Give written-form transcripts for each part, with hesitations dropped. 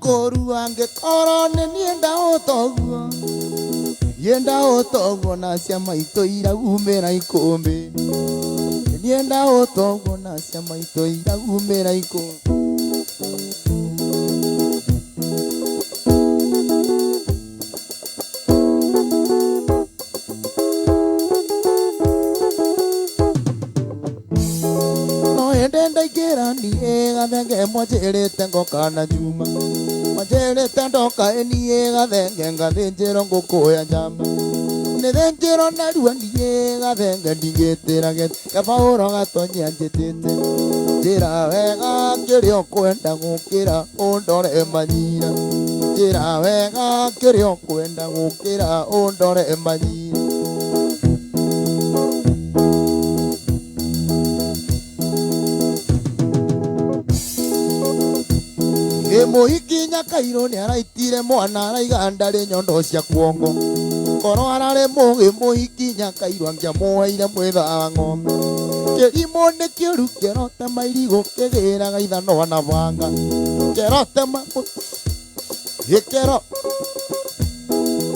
Mũkũrua angĩkorwo nĩ niĩ ndaũtoguo niĩ ndaũtoguo na cia maitũ iraumĩra ikũmbĩ niĩ ndaũtoguo na cia maitũ iraumĩra ikũmbĩ. No ĩndĩ ndaingĩra niĩ gathenge mwanjĩrĩte ngoka na njuma mwanjĩrĩte ndoka niĩ gathenge ngathĩnjĩrwo ngũkũ ya njamba nĩthĩnjĩrwo narua niĩ gathenge ndingĩtĩra gabaũro gatonya njĩtĩte njĩra wega kĩrĩa ũkwenda gũkĩra ũndore manyira njĩra wega kĩrĩa ũkwenda gũkĩra ũndore manyira. Mũhiki Nyakairũ nĩ araitire mwana araiga ndarĩ nyondo cia kuongo korwo ararĩ mũgĩ mũhiki Nyakairũ angĩamũheire mwĩtha wa ng'ombe kĩrimũ nĩ kĩũru kĩrotema irigũ kĩgĩraga ithanwa na banga kĩrotema gĩkĩro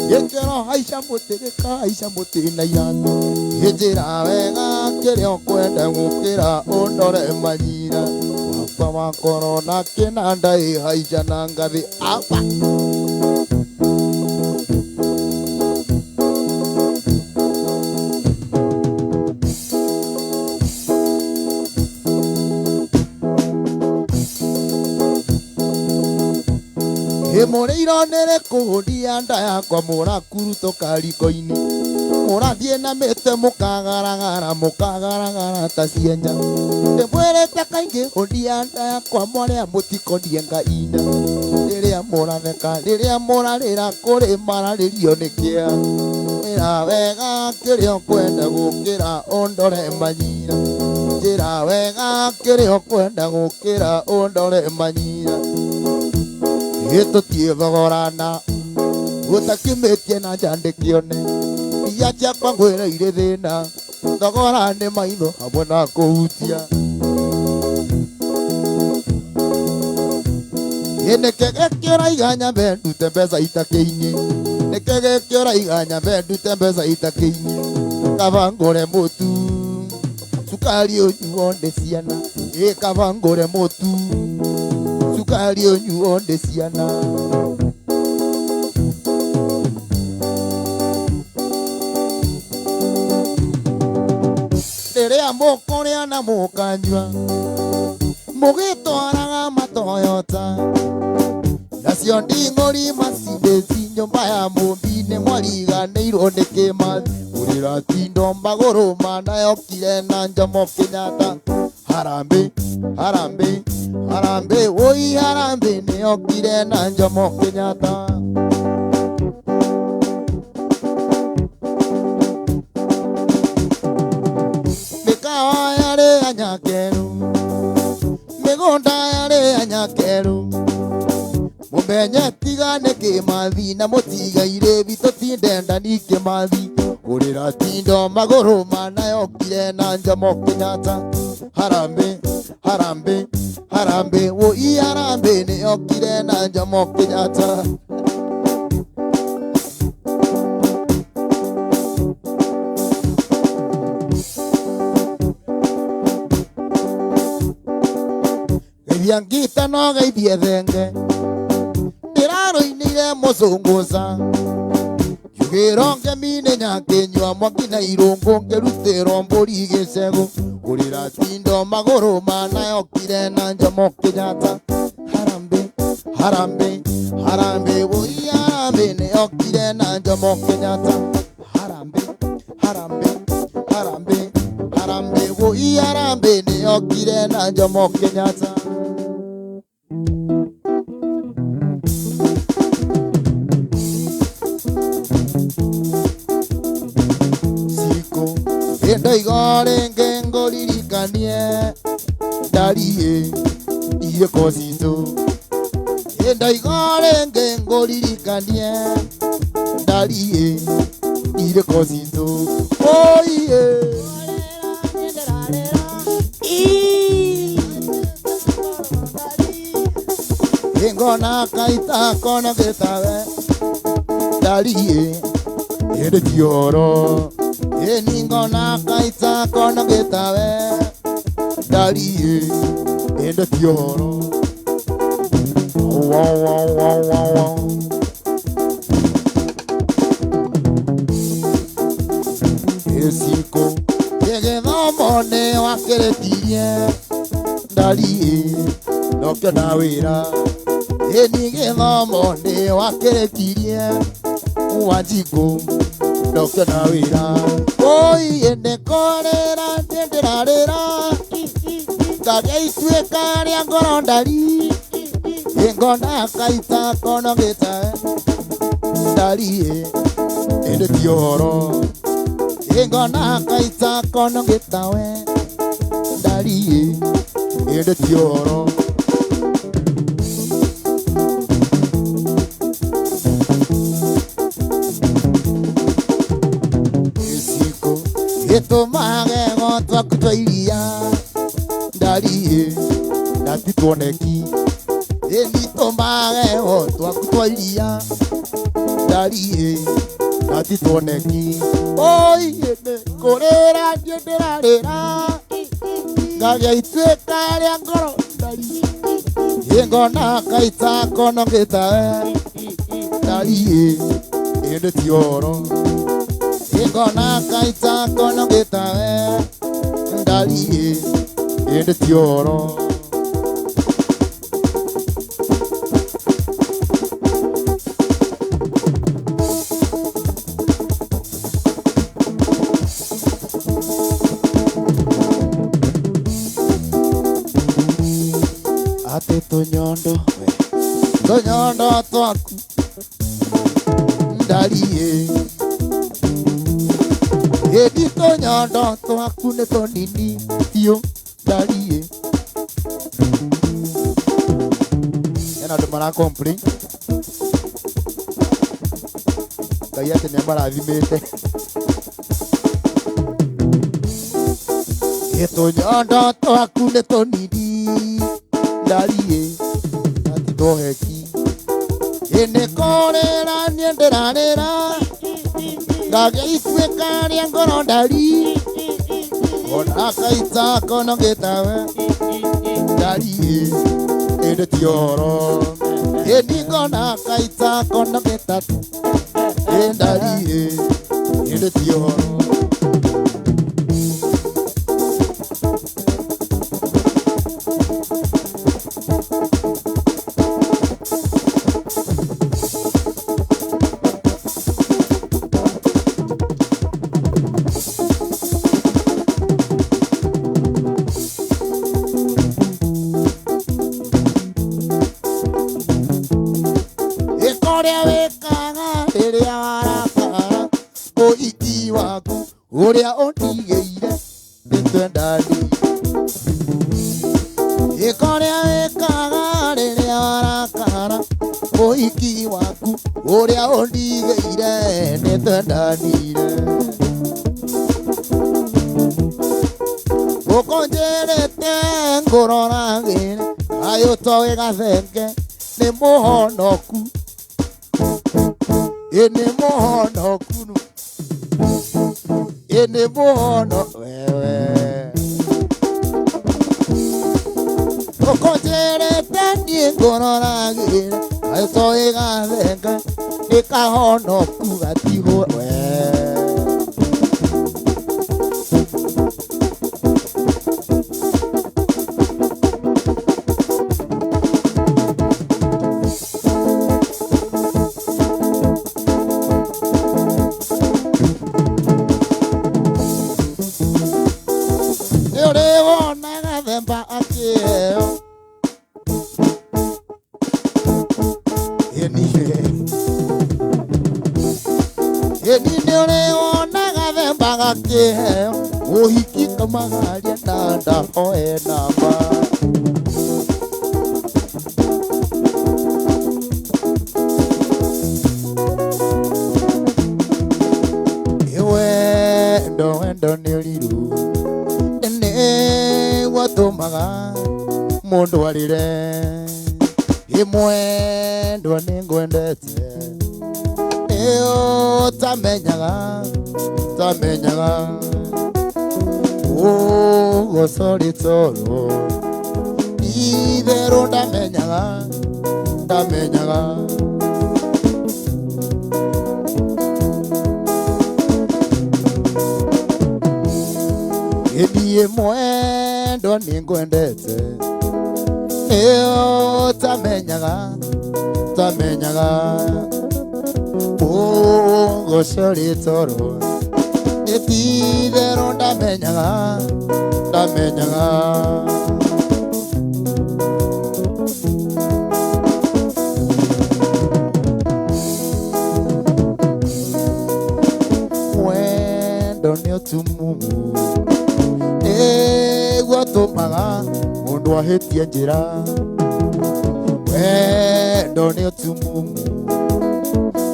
gĩkĩro haica mũtĩ gĩkahaica mũtĩ na iratũ njĩra wega kĩrĩa ũkwenda gũkĩra ũndore manyira baba wa korona kĩnanda ĩhaica na ngathĩ apa. Mũrĩiro nĩrĩ kũhũnia nda yakwa mũrakurutũka riko-inĩ mũrathiĩ na mĩtĩ mũkagaragara mũkagaragara ta cienja ndĩmwĩrĩte kaingĩ hũnia nda yakwa mwarĩa mũtikondie ngainda rĩrĩa mũratheka rĩrĩa mũrarĩra kũrĩ mararĩrio nĩ kĩa njĩra wega kĩrĩa ũkwenda gũkĩra ũndore manyira njĩra wega kĩrĩa ũkwenda gũkĩra ũndore manyira gĩtũtiĩ thogorana gũtakimĩtie na nja ndĩkĩone iria ciakwa ngwĩra irĩ thĩna thogora nĩ maitho hamwe na kũhutia nĩkĩ gĩkĩ ũraiga nyambe ndute mbeca itakĩinie nĩkĩ gĩkĩ ũraiga nyambe ndute mbeca itakĩinie kaba ngũre mũtu cukari ũnyuo nĩ ciana ĩ kaba ngũre mũtu cukari ũnyuo nĩ ciana. Rĩrĩa mũkũrĩa na mũkanyua mũgĩtwaraga matoyota nacio nding'ũri macindĩci nyũmba ya mũmbi nĩ mwariganĩirwo nĩ kĩmathi ũrĩra tindo magũrũ manayokire na Jomo Kenyatta harambĩ harambĩ harambĩ woi harambĩ nĩyokire na Jomo Kenyatta. Mĩkawa yarĩ ya Nyakeru mĩgũnda yarĩ ya Nyakeru mũmenye tiga nĩ kĩmathi na mũtigaire bitũ tindenda ni kĩmathi kũrĩra tindo magũrũ manayokire na Jomo Kenyatta harambĩ harambĩ harambĩ woi harambĩ nĩyokire na Jomo Kenyatta. Geithia ngita no geithie thenge ndĩrarũinĩire mũcũngũca njugĩrwo ngemi nĩ nyakĩnyua mwaki na irũngũ ngĩrutĩrwo mbũri gĩcegũ kũrĩra tindo magũrũ manayokire na Jomo Kenyatta harambĩ harambĩ harambĩ woi harambĩ nĩyokire na Jomo Kenyatta harambĩ harambĩ harambĩ harambĩ woi harambĩ nĩyokire na Jomo Kenyatta. Ndoiga rĩngĩ ngũririkanie ndariĩ irĩko citũ ndoiga rĩngĩ ngũririkanie ndariĩ irĩko citũ oiye Ngona kaita kona gĩtawe ndariĩ ĩndĩ ti ũhoro. Ĩni ngona kaita kona gĩtawe ndariĩ ĩndĩ ti ũhoro. Wow, wow, wow, wow, wow. Gĩciko gĩgĩthomo nĩ wakĩrĩkirie ndariĩ ndokĩona wĩra. Ĩni gĩthomo nĩ wakĩrĩkirie Wanjikũ ndokĩona wĩra. Oi ĩndĩ kũrĩra niĩ ndĩrarĩra ngagĩa ituĩka rĩa ngoro ndari ngona kaita kono gĩta ndariĩ ĩndĩ ti ũhoro. Ngona kaita kono gĩtawe ndariĩ ĩndĩ ti ũhoro. Gĩciko gĩtũmage twaku twa iria ndariĩ na ti tuoneki. Ĩni tũmage twaku twa iria ndariĩ na ti tuoneki. Oi ĩndĩ kũrĩra niĩ ndĩrarĩra ngagĩa ituĩka rĩa ngoro ndariĩ ngona kaita kono gĩtawe ndariĩ ĩndĩ ti ũhoro. Ngona kaita kono gĩtawe ndariĩ ĩndĩ ti ũhoro. Atĩ tũnyondo we tũnyondo twaku ndariĩ ĩndi tũnyondo twaku nĩ tũnini biũ ndariĩ. Hena andũ mara complain Ngai atĩ nĩ amarathimĩte. Ĩ tũnyondo twaku nĩ tũnini ndariĩ na ti tũheki. Ĩ nĩ kũrĩra niĩ ndĩrarĩra ngagĩa ituĩka rĩa ngoro ndari ona kaita kono gĩtawe ndariĩ ĩndĩ ti ũhoro. Ĩni ngona kaita kono gĩta ĩ ndariĩ ĩndĩ ti ũhoro. Ĩkorĩa wĩkaga rĩrĩa warakara ũhiki waku ũrĩa ũndigĩire nĩtwendani. Ĩkorĩa wĩkaga rĩrĩa warakara ũhiki waku ũrĩa ũndigĩire nĩtwendanire. Ũkũnjĩrĩte ngũroragĩre kaĩ ũtoĩ gathenge nĩ mũhonoku. Ĩ nĩ mũhonoku ĩ nĩ mũhono wewe. Ũkũnjĩrĩte niĩ ngũroragĩre kaĩ ũtoĩ gathenge nĩ kahonoku gatigwo we. Nĩ ũrĩ wona gathemba akĩheo Ĩni nĩ ũrĩ wona gathemba gakĩheo ũhiki kamagaria na ndahoe namba. Wendo wendo nĩ ũrirũ nĩguo tũmaga mũndũ arĩre. Ĩmwendwa nĩngwendete ĩyo tamenyaga tamenyaga ũgocori toro itherũ ndamenyaga ndamenyaga ĩthiĩ mwendwa nĩngwendete ĩyo tamenyaga tamenyaga ũgocori toro ĩtitherũ ndamenyaga ndamenyaga wendo nĩ ũtumumu nĩguo tũmaga mũndũ ahĩtie njĩra wendo nĩ ũtumumu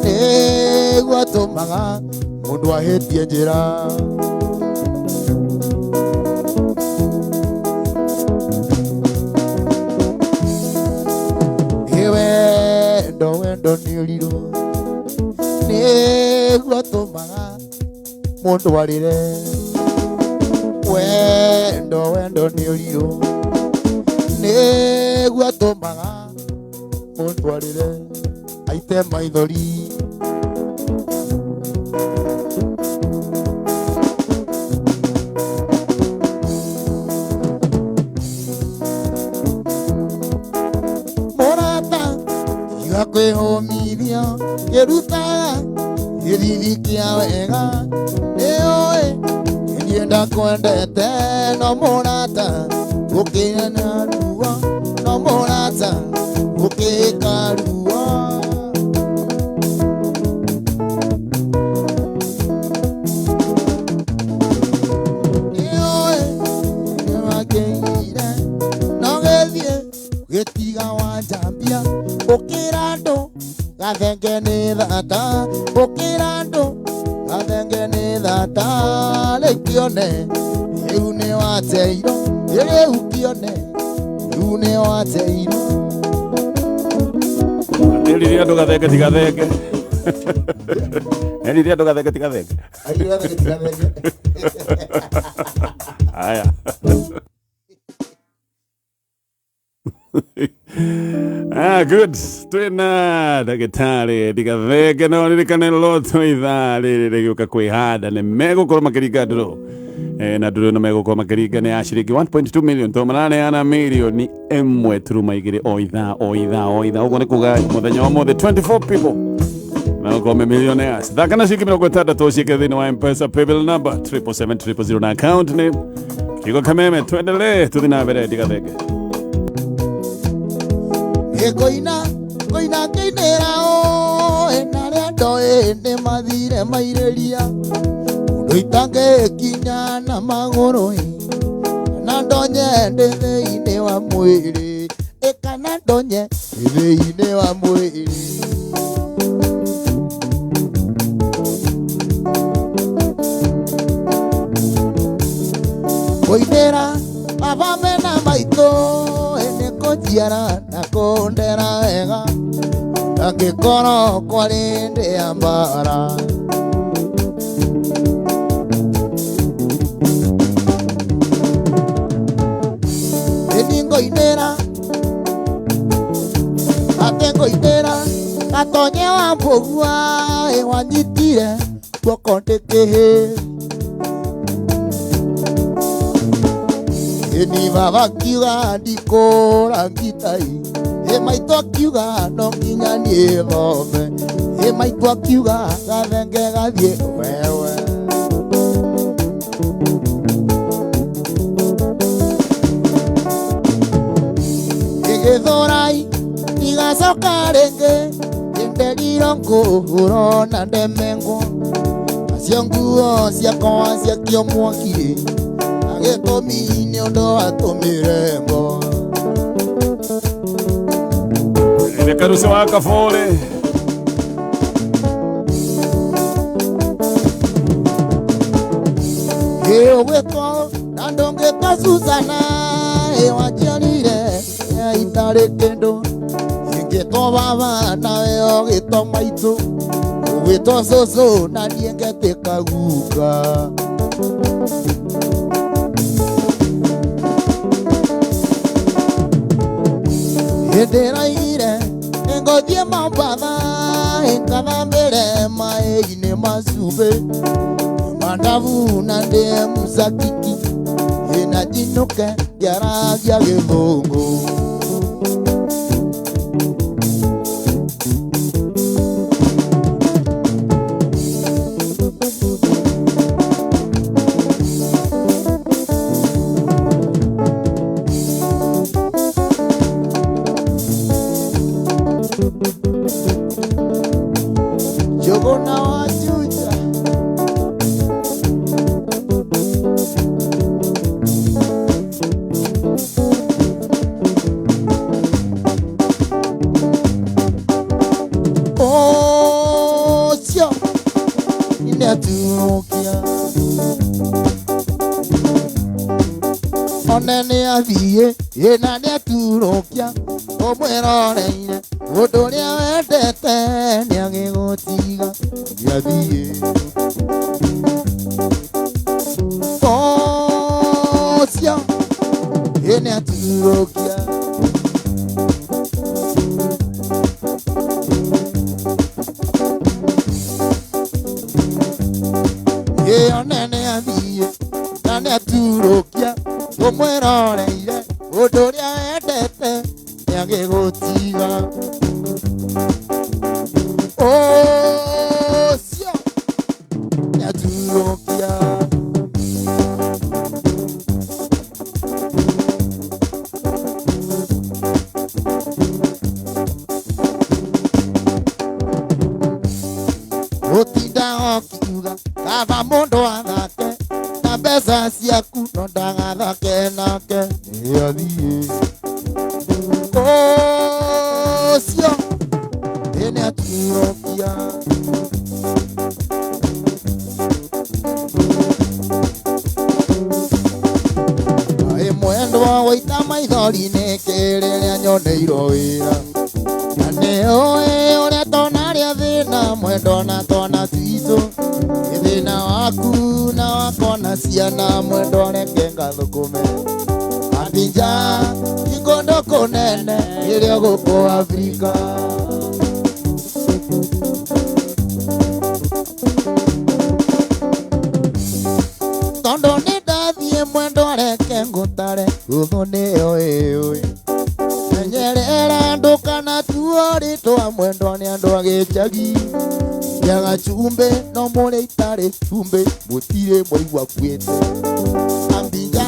nĩguo tũmaga mũndũ ahĩtie njĩra ĩ wendo wendo nĩ ũrirũ nĩguo tũmaga mũndũ arĩre wendo wendo nĩ ũrirũ nĩguo tũmaga mũndũ arĩre aite maithori mũrata tiga kwĩhũmithia kĩrutaga gĩthithi kĩa wega nĩũĩ niĩ ndakwendete no mũrata gũkĩra na ruo no mũrata gũkĩka ruo nĩũĩ nĩwakĩire no gĩthiĩ gĩtiga wanjambia ũkĩra andũ gathenge nĩ thata ũkĩra andũ gathenge nĩ thata rĩu kĩone rĩu nĩ wateirwo rĩu kĩone rĩu nĩ wateirwo Erire andũ gathenge ti gathenge. Erire andũ gathenge ti gathenge. Erire gathenge ti gathenge. Haya. Ah, good. Twina ndagĩtarĩ ndigathenge no ririkane loto ithaa rĩrĩ rĩgĩũka kwĩhanda nĩ megũkorwo makĩringa ndũrũ na ndũrũ ĩno megũkorwo makĩringa nĩ ya ciringi 1.2 million to maraneana mirioni ĩmwe turuma igĩrĩ o ithaa o ithaa o ithaa ũguo nĩ kuga mũthenya wa ũmũthĩ 24 people megũkorwo me millionaires thaka na ciringi mĩrongo ĩtandatũ ũciĩke thĩinĩ wa M-Pesa paybill number 777 na account nĩ Kiugo Kameme tuendelee tuthi na mbere ndigathenge Ĩkoina koina kĩinĩra oĩ na arĩa ndoĩ nĩ mathire mairĩria mũndũ itangĩkinya na magũrũ ĩ kana ndonye ndĩ thĩinĩ wa mwĩrĩ ĩ kana ndonye ndĩ thĩinĩ wa mwĩrĩ koinĩra baba mena maitũ ĩ nĩ kũnjiara na kũndera wega angĩkorwo kwarĩ ndĩ ya mbara ĩni ngoinĩra atĩ ngoinĩra gatonye wa mbũgua ĩ wanyitire guoko ndĩkĩhĩ ĩni baba akiuga ndikũra ngitai ĩ maitũ akiuga no nginya niĩ thome ĩ maitũ akiuga gathenge gathiĩ wewe ĩgĩthũrai igacoka rĩngĩ ĩnderirwo ngũhũrwo na ndemengwo acio nguo ciakwa ciakio mwaki agĩtũmi nĩ ũndũ wa tũmĩrembo Ile karusi wa Kabore Ĩũgwĩtwo na ndũngĩtwo Susana ĩ wanjiarire itarĩ kĩndũ Ngĩtwo baba nawe ũgĩtwo maitũ ũgĩtwo cũcũ na niĩ ngetĩka guka. Ndĩraigire ngũthiĩ Mombatha ngathambĩre maĩ-inĩ ma cumbĩ mandabu na ndĩe mũcakiki na njinũke ngĩaragia gĩthũngũ. Njũgũna wa Juja. Ũcio nĩaturũkia one nĩathiĩ ĩna nĩaturũkia ũmwĩroreire ũndũ ũrĩa wendete nĩagĩgũtiga nĩathiĩ. Ũcio nĩaturũkia. Ĩyo nĩathiĩ na nĩaturũkia ũmwĩroreire ũndũ ũrĩa wendete nĩagĩgũtiga. Ũcio nĩaturũkia. Ũtinda ũkiuga kaba mũndũ athake na mbeca ciaku no ndagathake nake nĩathiĩ. Ũcio nĩaturũkia. Ĩ mwendwa gũita maithori nĩkĩ rĩrĩa nyoneirwo wĩra na nĩũĩ ũrĩa tonarĩa thĩna mwendwa na twana twitũ nĩ thĩna waku na wakwa na ciana mwendwa reke ngathũkũme Abija ikondo kũnene ĩrĩa gũkũ Afrika. Tondũ nĩndathiĩ mwendwa reke ngũtare ũthũ nĩyo ĩũĩ menyerera ndũkanatuo rĩtwa mwendwa nĩ andũ a gĩcagi njaga cumbĩ no mũrĩ itarĩ cumbĩ mũtirĩ mwaigua kuĩte. Abija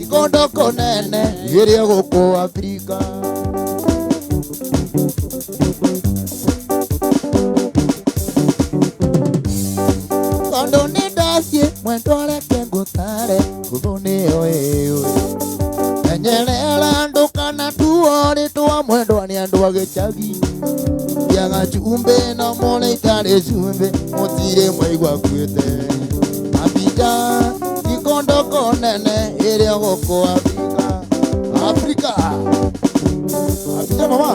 ikondo kũnene ĩrĩa gũkũ Afrika. Tondũ nĩndathiĩ mwendwa reke ngũtare ũthũ nĩyo ĩũĩ menyerera ndũkanatuo rĩtwa mwendwa nĩ andũ a gĩcagi njaga cumbĩ no mũrĩ itarĩ cumbĩ mũtirĩ mwaigua kuĩte. Abija ikondo kũnene ĩrĩa gũkũ Afrika. Afrika. Abija mama.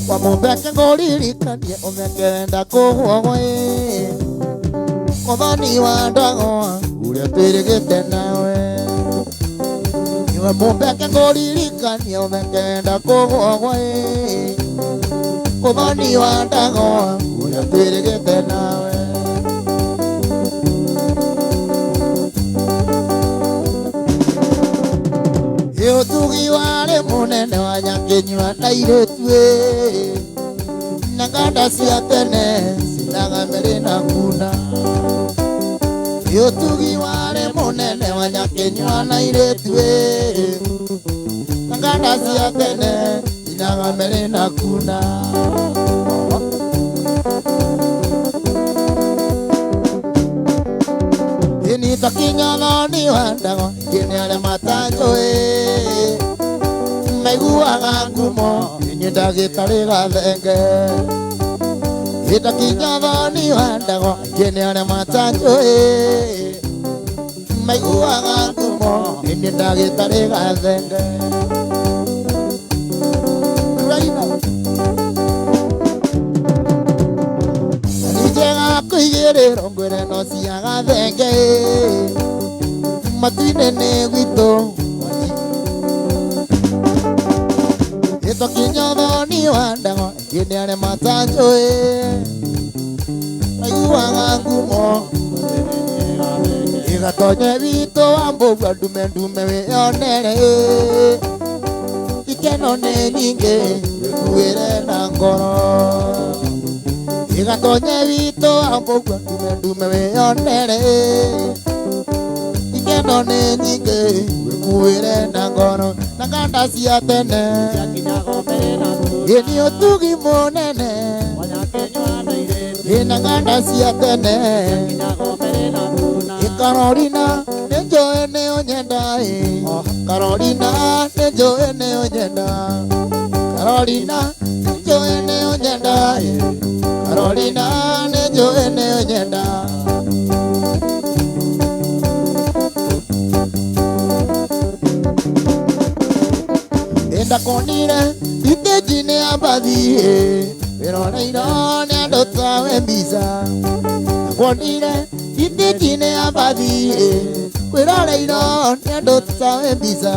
Wamũtheke ngũririkanie ũmeke wenda kũgũa mũthoni wa ndagwa ũrĩa twĩrĩgĩte nawe. Iwe mũtheke ngũririkanie ũmeke wenda kũgũa mũthoni wa ndagwa ũrĩa twĩrĩgĩte nawe. Ũtugi warĩ mũnene wa Nyakĩnyua na airĩtu na nganda cia tene cinaga mĩrĩ na kuna. Ũtugi warĩ mũnene wa Nyakĩnyua na airĩtu na nganda cia tene cinaga mĩrĩ na kuna. Ĩni takinya thoni wa ndagwa ingĩ nĩ arĩa matanjũĩ maiguaga ngumo Nĩ ndagĩtarĩ gathenge Ĩtakinyathoni wa ndago aingĩ nĩ arĩa matanjũĩ maiguaga ngumo nĩ ndagĩtarĩ gathenge Raina Nĩ kũigĩrĩrwo ngwĩre no cia gathenge matu-inĩ nĩ gwitũ Ĩtokinyathoni wa ndago aingĩ nĩ arĩa matanjũĩ maiguaga ngumo Igatonye witũ wa mbũgua ndume ndume wĩyonere ikeno nĩ nyingĩ wĩkuĩre na ngoro Igatonye witũ wa mbũgua ndume ndume wĩyonere ikeno nĩ nyingĩ wĩkuĩre na ngoro na nganda cia tene ĩ nĩ ũtugi mũnene ĩ na nganda cia tene Carolina, nĩ njũĩ nĩ ũnyenda ĩ Carolina, nĩ njũĩ nĩ ũnyenda Carolina, nĩ njũĩ nĩ ũnyenda ĩ Carolina, nĩ njũĩ nĩ ũnyenda Ndakonire ithĩnji-inĩ ya mbathi ĩ wĩroreirwo nĩ andũ tawe mbica Ndakonire ithĩnji-inĩ ya mbathi ĩ wĩroreirwo nĩ andũ tawe mbica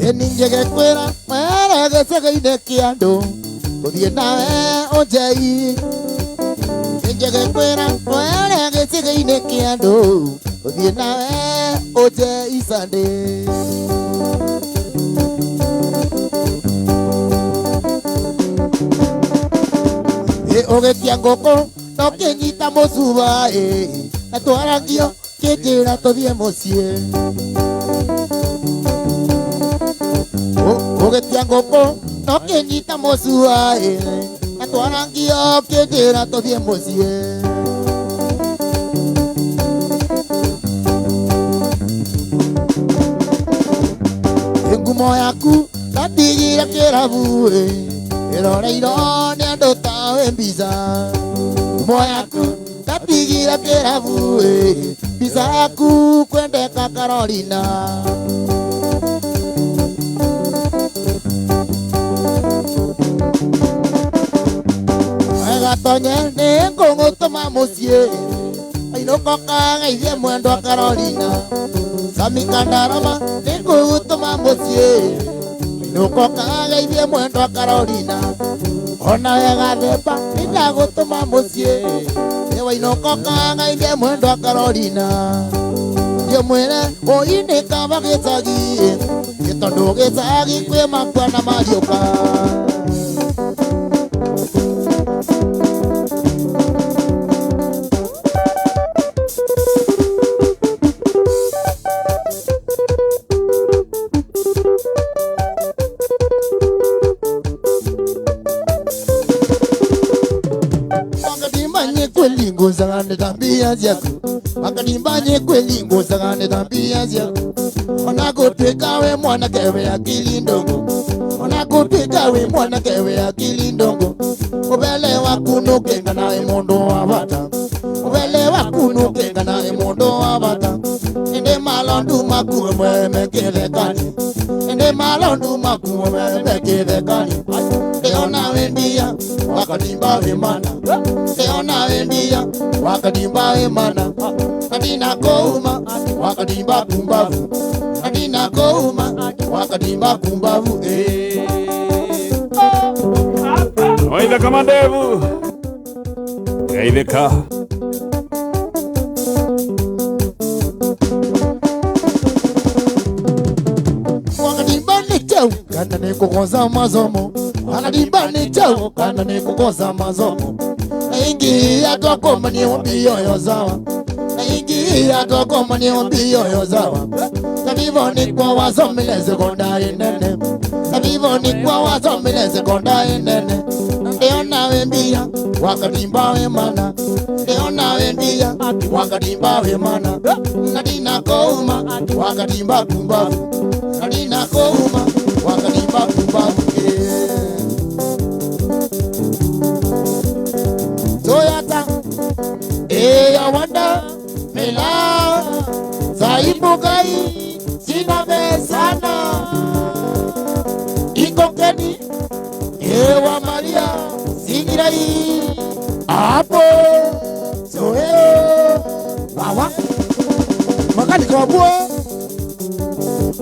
Ĩ ningĩ kwĩra were gĩcegĩ-inĩ kĩa andũ tũthiĩ nawe ũnjei Ningĩ kwĩra were gĩcegĩ-inĩ kĩa andũ tũthiĩ nawe ũnjei Sunday Ũgĩtia ngũkũ na ũkĩnyita mũcuba ĩ na twarangio kĩnjĩra tũthiĩ mũciĩ Ũgĩtia ngũkũ na ũkĩnyita mũcuba ĩ na twarangio kĩnjĩra tũthiĩ mũciĩ Ngumo yaku ndatigire kĩrabu ĩ ĩroreirwo nĩ andũ tawe mbica Ngumo yaku ndatigire kĩrabu ĩ mbica yaku kwendeka Carolina Gatonye nĩ ngũgũtũma mũciĩ ainũka ũkageithie mwendwa Carolina Sami Kandarama nĩ ngũgũtũma mũciĩ ainũka ũkageithie mwendwa Carolina Ona we gathemba nĩ ndagũtũma mũciĩ nĩ wainũka ũkageithie mwendwa Carolina Thiĩ mwĩre ũinĩ kaba gĩcagi nĩ tondũ gĩcagi kwĩ makua na mariũka Nguzagane tambia ciaku Makadimbanye kweli nguzagane tambia ciaku Ona gũtuĩka we mwanake we akili ndogo Ona gũtuĩka we mwanake we akili ndogo Ubele waku nũkenga nawe mũndũ wa bata Ubele waku nũkenga nawe mũndũ wa bata Ĩndĩ malondu maku mwe kĩthekani Ĩndĩ malondu maku mwe kĩthekani Ndĩona wĩ mbia wakadimba wĩ mana Ndĩona wĩ mbia wakadimba wĩ mana Andina kouma wakadimba kumbavu Andina kouma wakadimba kumbavu Waitheka mandevu Geithĩka Wakadimba nĩ chau kana nĩ kũgoca masomo Wakadimba nĩ chau kana nĩ kũgoca masomo Aingi atwakoma ni mbio yozawa Aingi atwakoma ni mbio yozawa Tavivo ni kwa wasomile sekondari nene Tavivo ni kwa wasomile sekondari nene Ndiona we mbia wakadimba we mana Ndiona wendia wakatimba wemana nadina kouma wakatimba kumbavu nadina kouma wakatimba kumbavu. Toyota eya wanda mela saibukai sina besana ikokeni ewa Maria sigirai apo soeo wawa makani kwa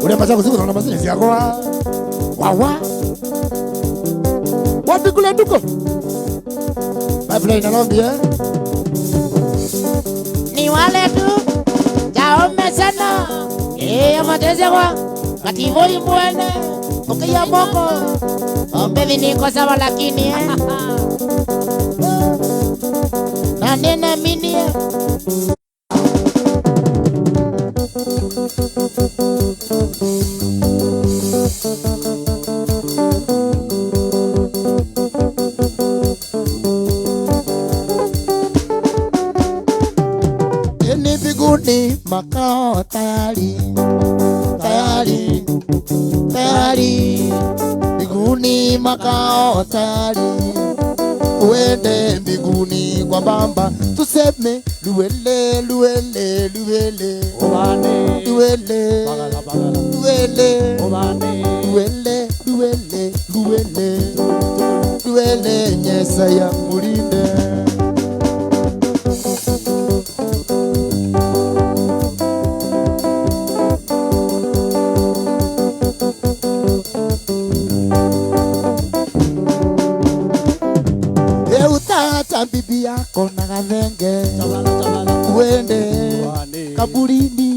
ule maza kusiku na masini siakoa wawa wapi kule duko my friend nalombia ni wale tu jaome sana amateze kwa kativoi mwene ukiya moko ombevi niko sawa lakini na nena mini. Ni biguni makao tayari tayari tayari biguni makao tayari uende mbinguni kwa bamba tuseme luele luele luele Obane luele bagala bagala luele obane luele luele luele luele nyesa ya mulinde. Eutata bibi yako na gathenge tabala tabala uende obane kaburini.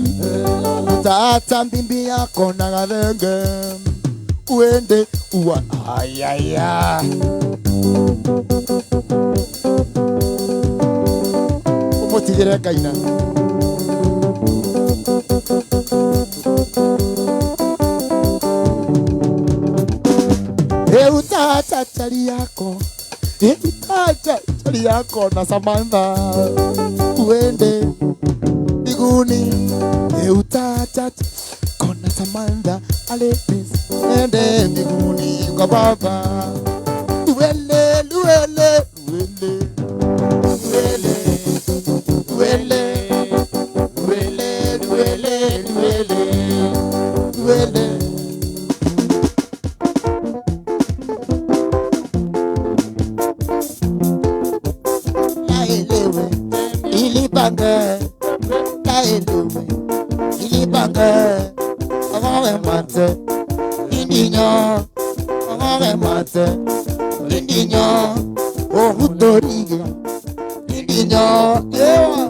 Utata bibi yako na gathenge uende uwa ayaya umutigire kaina. Eutata chali yako eutata chali yako na Samantha uende mbinguni. Eutata kona Samantha alepis ende mbinguni kwa baba. Luele luele luele luele luele luele luele luele luele. Laelewe ilipange laelewe ilipange ọmọ mate indiyan ọmọ mate indiyan ohutorige indiyan ewa.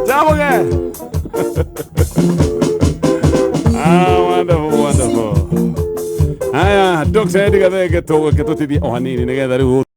Jamuge. Ah, wonderful, wonderful. Haya, Dr. Eddie Gathenge tũgũke tũtithie o hanini nĩgetha rĩu